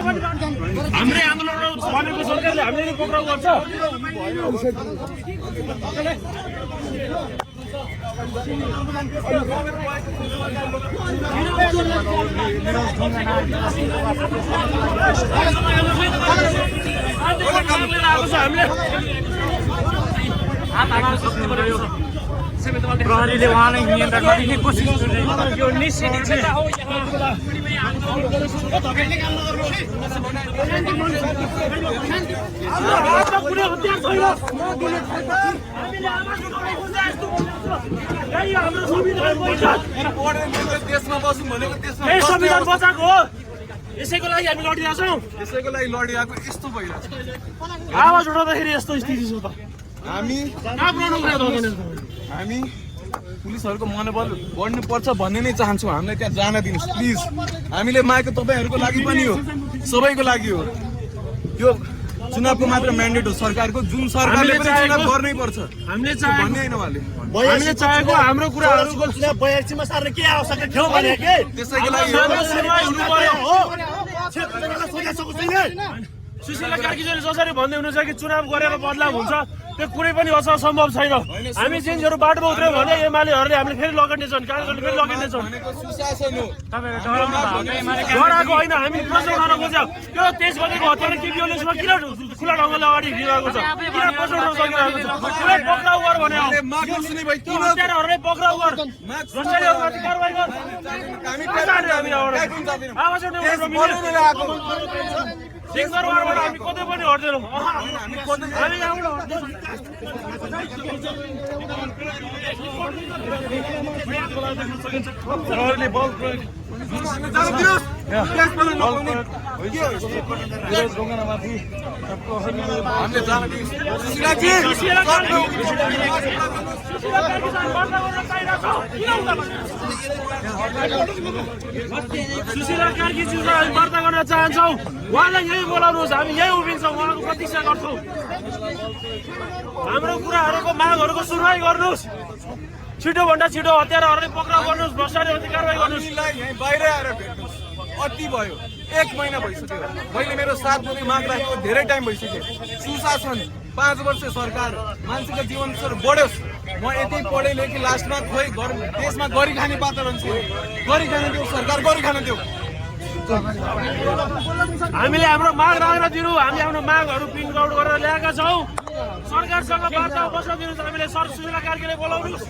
हाम्रै आन्दोलन भनेको सरकारले हामीले पक्राउ गर्छ। प्रहरीले उहाँलाई नियन्त्रण गर्ने कोसिस यो निश्चित संविधान बचाएको हो, यसैको लागि हामी लडिरहेको छौँ। यसैको लागि लडिरहेको यस्तो भइरहेछ। आवाज उठाउँदाखेरि यस्तो स्थिति छ त हामी पुलिसहरूको मनोबल बढ्नुपर्छ भन्ने नै चाहन्छौँ। हामीलाई त्यहाँ जान दिनुहोस् प्लिज। हामीले मागेको तपाईँहरूको लागि पनि हो, सबैको लागि हो। यो चुनावको मात्र म्यान्डेट हो सरकारको, जुन सरकारले पनि चुनाव गर्नै पर्छ। हामीले भन्ने होइन उहाँले चाहेको हाम्रो कुराहरूको चुनाव 82 मा सार्ने के आवश्यकता थियो भने के त्यसैको लागि हुनु पर्यो हो। सुशीला कार्कीजीले जसरी भन्दै हुनुहुन्छ कि चुनाव गरेर बदलाव हुन्छ, त्यो कुनै पनि असम्भव छैन। हामी जिन्सहरू बाटोमा उत्रयो भने एमालेहरूले हामीले फेरि लगाइनेछन्, काङ्ग्रेसले फेरि लगाइनेछन्। सुशासन हो। डराएको होइन, हामी प्रश्न गर्न खोज्छौँ। त्यो 23 गतेको हत्याले के भियोलेन्समा किन खुला ढङ्गले अगाडि हिँडिरहेको छ, किन पछाउन सकिरहेको छ? पुरै पक्राउ गर भने हो, हत्याराहरूलाई पक्राउ गर, भ्रष्टाचारीहरूमाथि कारवाही गर। आवाज सिंहदरबारबाट हामी कतै पनि हट्दैनौँ। हामी यहाँबाट हट्दैनौँ। बल प्रयोग सुशीला कार्कीज्यूलाई हामी वार्ता गर्न चाहन्छौँ। उहाँलाई यही बोलाउनुहोस्, हामी यही उभिन्छौँ, उहाँको प्रतीक्षा गर्छौँ। हाम्रो कुराहरूको मागहरूको सुनवाई गर्नुहोस्। छिटोभन्दा छिटो हत्याराहरूले पक्राउ गर्नुहोस्, भ्रष्टाचारीहरूले कारवाही गर्नुहोस्। यहीँ बाहिर आएर भेट्नुहोस्। अति भयो, 1 महिना भइसक्यो। मैले मेरो 7 बुँदे माग राखेको धेरै टाइम भइसक्यो। सुशासन, 5 वर्ष सरकार, मान्छेको जीवन स्तर बढोस्। म यति पढे लेखेँ, लास्टमा खोइ देशमा गरी खाने वातावरण छ। गरी खान देऊ सरकार, गरी खान देऊ। हामीले हाम्रो माग राखेर दिनु, हामी आफ्नो मागहरू प्रिन्ट आउट गरेर ल्याएका छौँ। सरकारसँग वार्ता बस्न दिनुहोस्। हामीले सुशीला कार्कीलाई बोलाउनुहोस्।